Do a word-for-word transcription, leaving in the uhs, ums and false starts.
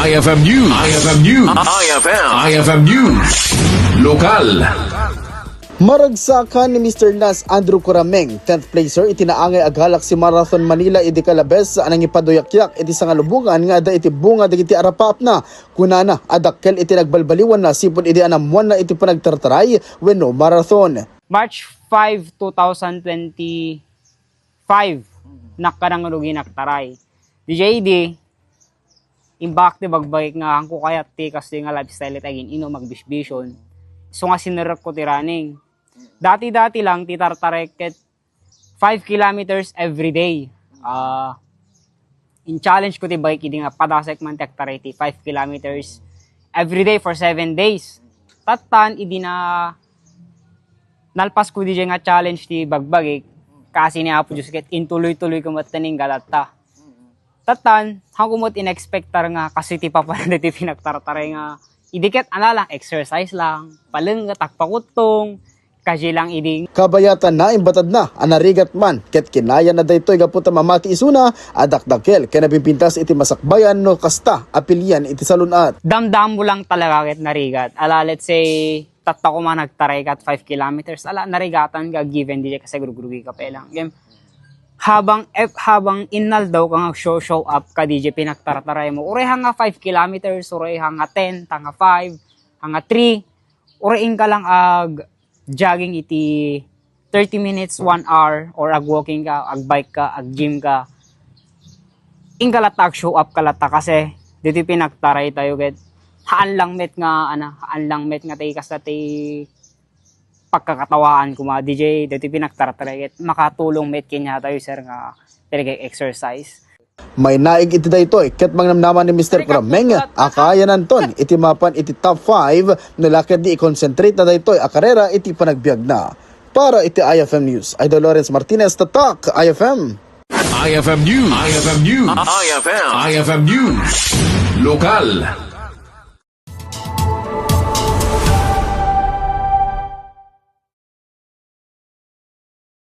I F M News. I F M News. I F M. I F M News. Lokal. Maragsakan ni Mister Lance Andrew Corameng, tenth placer iti naangay a Galaxy Marathon Manila idi Calabes a nangipaduyakyak iti sangalubongan nga adda iti bunga dagiti arapaapna. Kunana a dakkel iti nagbalbaliwanna sipud idi anammoanna iti panagtartaray wenno marathon. March five, two thousand twenty-five, nakkanang rugi naktaray. D J D, imbak ti bagbagik nga angko kayat ti kastoy nga lifestyle iti agin-inom, magbisbison. Isu nga sinerrekko ti running. Dati-dati lang ti tartarek ket five kilometers every day. Ah, in-challenge ko ti bike idi nga padasek man ti agtaray ti five kilometers every day for seven days. Tattan idi na nalpas ko D J nga challenge ti bagbagik, kasi ni Apo Diyos ket intuloy-tuloy ko met ta ning galatta. Tattan, haanko met in-expectar nga kasi ti papanan ti pinagtartaray nga idi ket ana lang, exercise lang, palengget, agpakuttong, kasi lang idi. Kabayatan na imbatad na a narigat man ket kinayana daytoy gapu ta mamati isuna a dakdakkel ken napimpintas iti masakbayan no kasta a pilian iti salun-at. Damdamo lang talaga ket narigat. Ala, let's say, tatta koma nagtaray kat five kilometers, ala, narigatan ka, given di ka, siguro grugi ka pa lang. Game, habang, eh, habang inaldaw ka nga show, show up ka, di pinagtartaray mo. Uray ha nga five kilometers, uray ha nga ten, ha nga five, ha nga three, uray ka lang ag jogging iti thirty minutes, one hour, or ag-walking ka, ag-bike ka, ag-gym ka, inka latta ag-show up ka latta kasi ditoy pinagtaray tayo ket haan lang met nga, ana, haan lang met nga ti kasta ti pagkakatawaan kuma, D J, ditoy pinagtartaray ket makatulong met kaniatayo, sir, nga talaga exercise. Mainaig iti daytoy ket mangnamnama ni Mister Kurameng a kaayananton iti mapan iti top five no la ket di i-concentrate na daytoy a karera iti panagbiagna. Para iti I F M News, Idol Lawrence Martinez, Tatak, I F M. I F M News. I F M News. I F M. I F M News. Lokal.